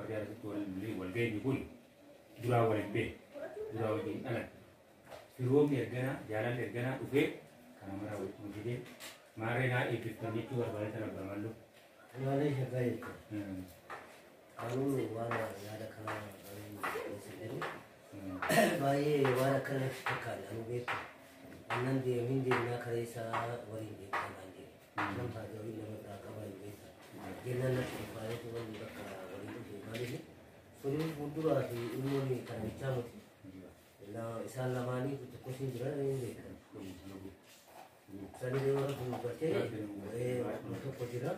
Warri asitti wal geenyu kun duraa waliin beeku. Duraa wajjin dhalan. Firoomni erganaa jaalalli erganaa dhufee kana mara wajjin fidee maarree naa eebbiftan jechuu barbaade sana barbaadu. Maalee shaggaa jechuudha. Anuun waan yaada kanaa jedhu baay'ee waan akkana natti fakkaate anuu beeku. Annan deemin deemnaa kareessaa waliin deemtaa naan jedhe. Nam taatee nama biraa qaba hin beekta. Jennaan natti ulfaateetu wanni bakka waliin dhufe maaliif suni fuulduraa fi ilmoon kana bichaa miti. Isaan lamaanii tokko isin jiran hin beekan. Sanii warra kun gartee tokko jira.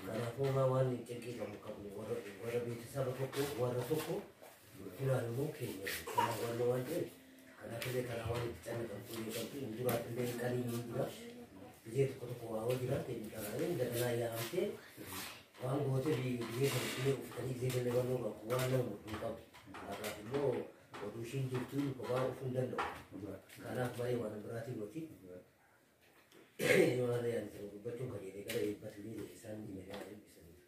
Kanaafuu waan cinqii qabu qabu warra beeksisa tokko warra tokko fulaan immoo keenya kanaaf warra waan ta'eef kanaaf illee karaa waan itti cannaqamtu beekamtu duraaf illee qalii ni jira. Biyya tokko tokko waa hoo jira ta'e qaraalee daganaa yaa'amtee waan gootee biyya kana illee uffatanii biyya kana waan qabu waan nama godhuu qabu. Kanaaf immoo oduu ishiin jirtu kophaa dhufuu hin danda'u. Kanaaf baay'ee waan biraatiin nuti waan yaadne dubbachuun kan jedhee gara eebbatillee isaan nagaa eebbisaniif.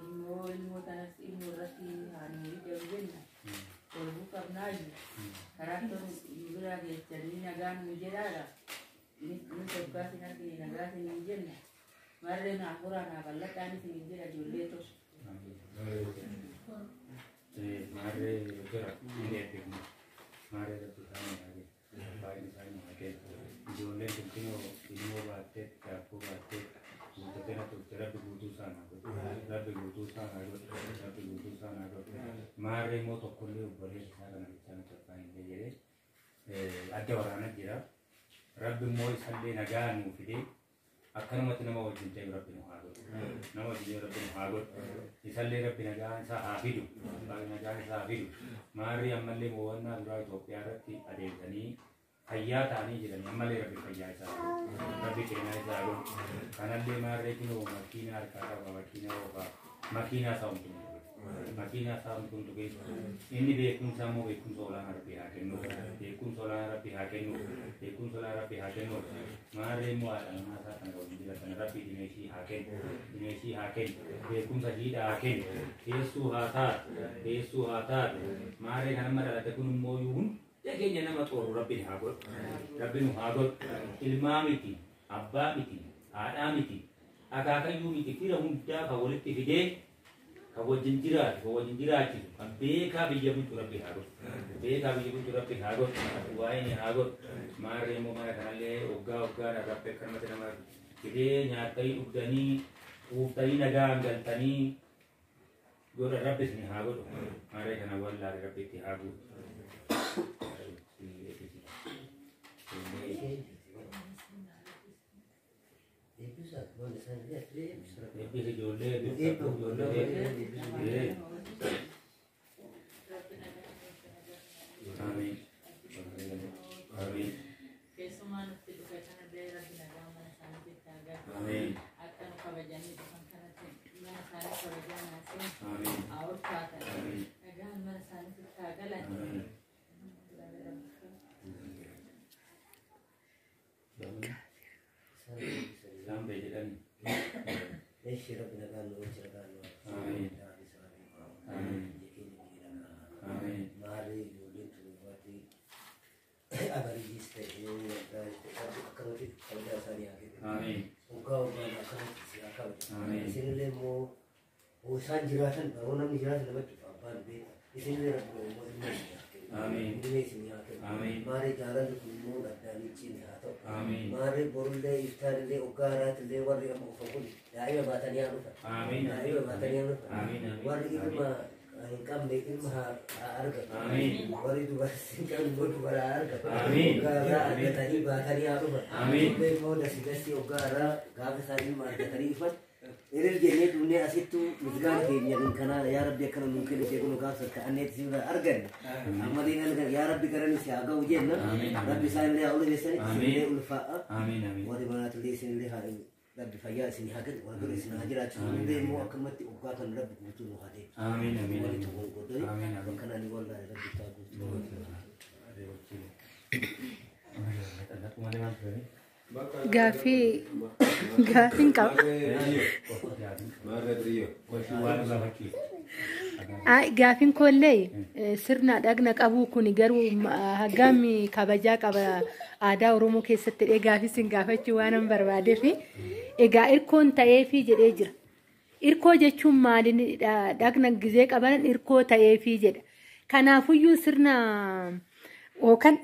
Ilmoo tanas ilmoo irratti haanuu ijaaru jenna. Olbuu qabnaayu karaa tolu biraa geessanii nagaan nu jedhaadha. Nu waggaa sin argine nagaa sin hin jenna. Marree naa furaa naa bal'aadhaan isin hin jedha ijoollee tos. Maarree jira inni eebbifna. Maarree rabbi isaanii haa kennu. Baay'een isaanii haa kennu. Ijoolleen tun ilmoo baattee daabboo baattee guuttatee na turte rabbi guutuu isaa naa godhu. Rabbi guutuu isaa naa godhu. Rabbi guutuu isaa naa godhu. Maarree immoo tokkollee obboleessa isaa kana bichaa nuti abbaan illee jedhee adda waraana jira. Rabbi immoo isallee nagaa nuu fidee akkanumatti nama wajjin ta'e rabbi nu haa godhu. Nama wajjin rabbi nu haa godhu. Isallee rabbi nagaan isaa haa fidu. Rabbi nagaan isaa haa fidu. Maarree ammallee mo'annaa duraa Itoophiyaa irratti adeemsanii fayyaa ta'anii jedhanii ammallee rabbi fayyaa isaa haa godhu. Rabbi keenyaa isaa haa godhu. Kanallee maarree kinoo makiinaa harkaa qaba makiinaa oofaa makiinaa isaa homtuu makiinaa isaa homtuu tuqee inni beekumsa immoo beekumsa olaanaa rabbi haa kennu. Beekumsa olaanaa rabbi haa kennu. Beekumsa olaanaa rabbi haa kennu. Maarree immoo haadha manaa isaa kana wajjin jiraatan rabbi dimeeshii haa kennu. Dimeeshii haa kennu. Beekumsa jiidhaa haa kennu. Teessuu haa taatu. Teessuu haa taatu. Maarree kan amma dhalate kun immoo hunda keenya nama xooru rabbi haa godhu. Rabbi nu haa godhu. Ilmaa miti, abbaa miti, haadhaa miti, akaakayyuu miti fira hundaa kan walitti fidee kan wajjin jiraatu, kan wajjin jiraachisu, kan beekaa biyya bulchu rabbi haa godhu. Beekaa biyya bulchu rabbi haa godhu. Waa'ee ni haa godhu. Maarree immoo mana kanallee waggaa waggaadhaan rabbi akkanumatti nama fidee nyaattanii dhugdanii quuftanii nagaan galtanii godha rabbi isin haa godhu. Maarree kana wallaale rabbi itti haa guutu. Eebbisi ijoollee eebbisi ijoollee. Amiin. Amiin. Keessumaa nutti dhufe kanallee rabbi nagaa mana isaanii itti haa galu. Amiin. Akka nu kabajanii dhufan kanatti mana isaanii kabajaa naaseen Amiin. haa ulfaatan. Amiin. Nagaan mana isaanii itti haa galan. Amiin. Isaan bee jedhani. Eeshi rabbi nagaan nu wajji nagaan nu Amiin. Amiin. Biyya keenya biyya nagaa. Amiin. Maarree ijoolleen tun warri abariyyis ta'e waldaas ta'e rabbi akkanumatti kabajaa isaanii haa kennu. Amiin. Waggaa waggaan akkanumatti si haa kabaju. Amiin. Isinillee immoo hoo isaan jiraatan yeroo namni jiraatan namatti dhufa abbaan beeka. Isinillee rabbi immoo ilma isin haa kennu. Amiin. Ilma isin haa kennu. Amiin. Maarree jaalalli kun immoo addaan hin cinne haa ta'u. Amiin. Maarree borullee iftaanillee waggaa haaraatillee warri amma dhufan kun daa'ima baatanii haa dhufan. Amiin. Daa'ima baatanii haa dhufan. Amiin. Amiin. Warri ilma hin qabne ilma haa argatu. Amiin. Warri dubartii hin qabne immoo dubara haa argatu. Amiin. Waggaa haaraa argatanii baatanii haa dhufan. Amiin. Illee immoo dasi dasi waggaa haaraa gaafa isaan ilma argatanii dhufan. Ilil jennee dhufnee asittuu misgaan keenya kun kanaa yaa rabbi akkana nuu kenne jedhu gaafa ta'anneet si bira arganne. Ammallee argan yaa rabbi garanis haa ga'u jenna. Amiin. Rabbi isaan illee haa ulfeessani Amiin. isinillee ulfaa'a. Amiin. Amiin. Warri manaatillee isinillee haa rabbi fayyaa isin haa kennu warri bira isin haa jiraachisu. Illee immoo akkanumatti waggaa kan rabbi guutuu nu haa deebisu. Amiin. Amiin. Walitti gurguddanii Amiin. Amiin. bakka nani wallaahi rabbi taa guutuu. Maal ture? Gaaffiin qaba. Maarree biriyyoo. Gosi waan gaafachiisu. Gaaffiin koollee sirna dhagna qabuu kun garuu hagam kabajaa qaba aadaa Oromoo keessatti jedhee gaaffii sin gaafachuu waan hin barbaadeef egaa irkoon ta'eefii jedhee jira. Irkoo jechuun maali? Dhagna gizee qaban irkoo ta'eefii jedha. Kanaafuyyuu sirna yookaan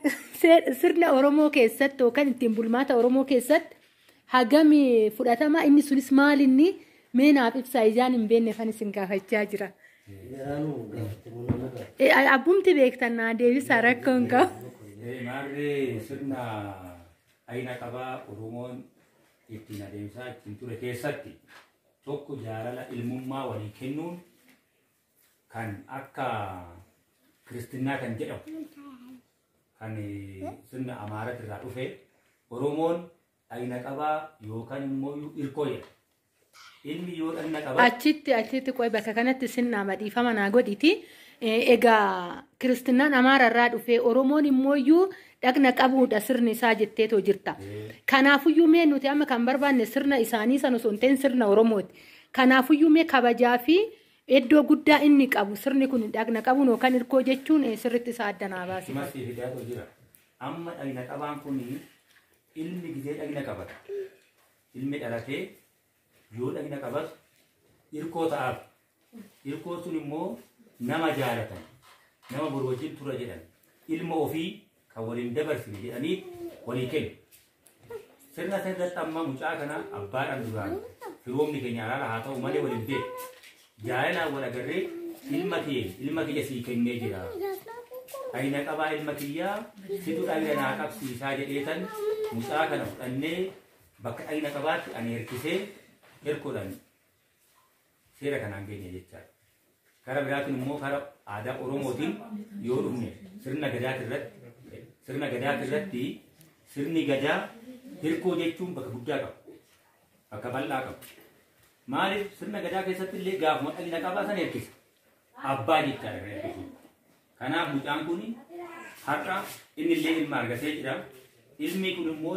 sirna Oromoo keessatti yookaan ittiin bulmaata Oromoo keessatti hagam fudhatama inni sunis maalinni mee naaf ibsaa ijaan hin beekne fan isin gaafachaa jira. Garaanuu gaafatte nama gaafate. Abbumti beektan naa deebisaa rakkoo hin qabu. Maarree sirna dhagna qabaa Oromoon ittiin adeemsaa ittiin ture keessatti tokko jaalala ilmummaa walii kennuun kan akka kiristinnaa kan jedhamu kan sirna Amaaraatti irraa dhufe Oromoon dhagna qabaa yookaan immoo irkoo jedha. Ilmi yoo dhagna qabaa Achitti qoy bakka kanatti sinnaa dhiifama naa godhiti. Egaa kiristinnaan Amaararraa dhufe Oromoon immooyyuu dhagna qabuudha sirni isaa jetteetoo jirta. Kanaafuyyuu mee nuti amma kan barbaanne sirna isaanii sana osoo hin ta'in sirna Oromooti. Kanaafuyyuu mee kabajaa fi iddoo guddaa inni qabu sirni kun dhagna qabuun yookaan irkoo jechuun sirriitti isaa adda naa baasisa. Masii fidaatoo jira. Amma dhagna qabaan kun ilmi gizee dhagna qabata. Ilmi dhalatee yoo dhagna qabatu irkoo ta'aaf. Irkoo sun immoo nama jaalatan, nama boru wajjin tura jedhan, ilma ofii kan waliin dabarsine jedhanii walii kennu. Sirna sana irratti amma mucaa kana abbaadhaan duraan firoomni keenya araara haa ta'u malee waliin beeku. Jaalalaan wal agarree ilma kee ilma kiyya sii kennee jira. Dhagna qabaa ilma kiyyaa situ dhagna naa qabsiisaa jedheetan mucaa kana fudhannee bakka dhagna qabaatti ani hirkisee hirkoodhaan seera kanaan geenye jechaadha. Kara biraatiin immoo kara aadaa Oromootiin yoo dhufne sirna gadaati irratti sirni gadaa hirkoo jechuun bakka guddaa qaba. Bakka bal'aa qaba. Maaliif sirna gadaa keessatti illee gaafuma dhagna qabaa sana hirkisa. Abbaa jechaadha kan hirkisu. Kanaaf mucaan kun har'a inni illee ilma argatee jira. Ilmi kun immoo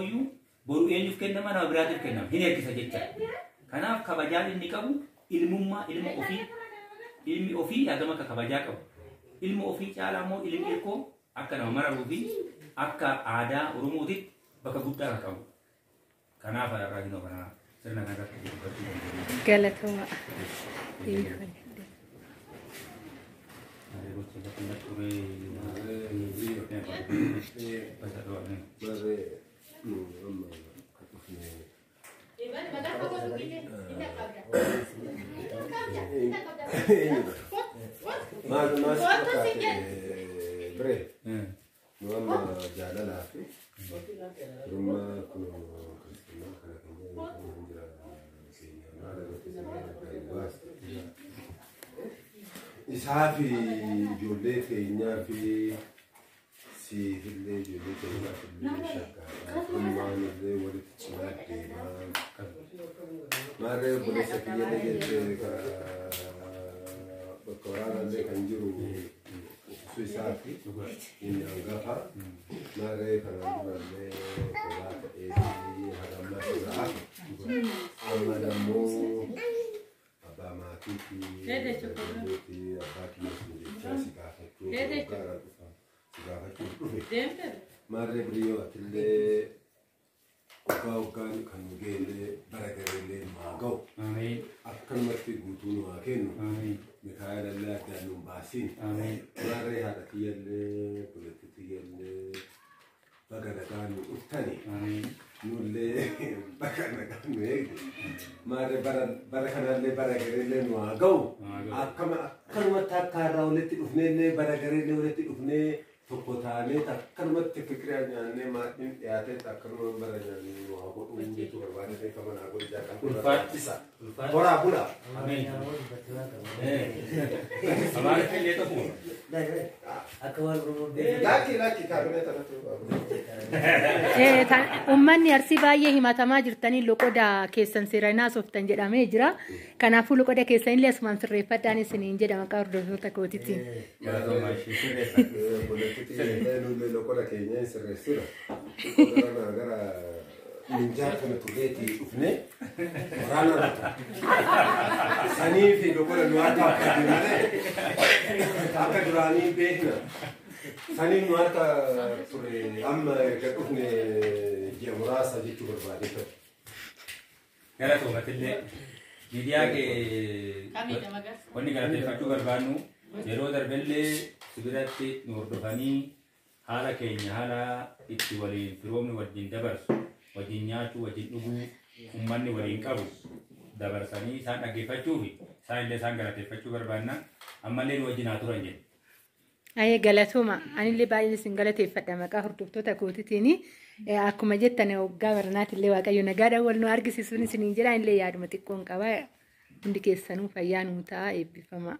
boru eenyuuf kennama nama biraatiif kennama. Hin hirkisa jechaadha. Kanaaf kabajaan inni qabu ilmummaa ilma ofii ilmi ofii hagam akka kabajaa qabu. Ilma ofii caalaa immoo ilmi hirkoo akka nama mararuu fi akka aadaa Oromootitti bakka guddaa kan qabu. Kanaaf har'aa ginoo kana sirna kanarratti dubbachuu dandeenya. Galatooma. Maarree nu amma kan dhufne eenyudha? Maal maal si fakkaate biree? Nu amma jaalalaa fi firummaa kun kiristinnaa kana kan jedhamu kun jira keenya maal irratti sirna adda baase. Isaa fi ijoollee keenyaa fi siifillee ijoollee keenyaaf illee shakkaadha. Firummaan illee walitti cimaa deemaa. Maarree obboleessa kiyyallee jettee bakka waraanallee kan jiru uffisuu isaa fi inni hangafa. Maarree kanaan durallee tolaa ta'ee fi hagammaa irraa hafe. Amma dammoo abbaa maatii fi abbaa kiyya sun jechaa si gaafachuu waggaadhaan dhufa si gaafachuuf dhufe. Maarree biriyyoo atillee waggaa waggaan kan nu geellee bara gareellee nu haa ga'u. Akkanumatti guutuu nu haa kennu. Mikaa'elallee addaan nu hin baasiin. Maarree haadha kiyyallee obboleettii kiyyallee baga nagaa nu dhuftani. Nullee baga nagaa nu eegde. Maarree bara kanallee bara gareellee nu haa ga'u. Akkanumatti akka har'aa walitti dhufneellee bara gareellee walitti dhufnee tokko taanee akkanumatti fikiraa nyaannee maatiin dhiyaatee akkanuma bara nyaannee nu haa godhu jechuu barbaade ta'e kama naa godhu jaalladha. Ulfaachisa. Horaa bulaa. Amaariffaa illee tokkuma. Akka waan Oromoon beeku. Lakki lakki kaabinee tanatti. Uummanni Arsii baay'ee himatamaa jirtanii loqoda keessan seeraan haasoftan jedhamee jira. Kanaafuu loqoda keessanillee asumaan sirreeffadhaan isiniin jedha maqaa hordoftoota kootiitiin. Galatoomaa ishee sirreeffadha. Obboleettii Achitti nullee loqoda keenya hin sirreessina. Xiqqoo gara minjaa kana turreetii dhufne waraana irra ture. Sanii fi loqoda nu harka akka malee akka duraanii beekna. Sanii nu harka ture amma erga dhufne ji'a muraasa jechuu barbaade ture. Gara toomatillee miidiyaa kee wanni galateeffachuu barbaannu yeroo darbellee sibiratti nu hordofanii haala keenya haala itti waliin firoomni wajjin dabarsu wajjin nyaachuu wajjin dhuguu uummanni waliin qabu dabarsanii isaan dhaggeeffachuu fi isaan illee isaan galateeffachuu barbaanna ammallee nu wajjin haa turan jedhe. Ayee galatooma anillee baay'een isin galateeffadha maqaa hordoftoota kootiitiin akkuma jettan waggaa barnaatillee waaqayyo nagaadhaan wal nu argisiisuun isiniin jedha anillee yaaduma xiqqoon qaba hundi keessanuu fayyaa nuu ta'a eebbifama.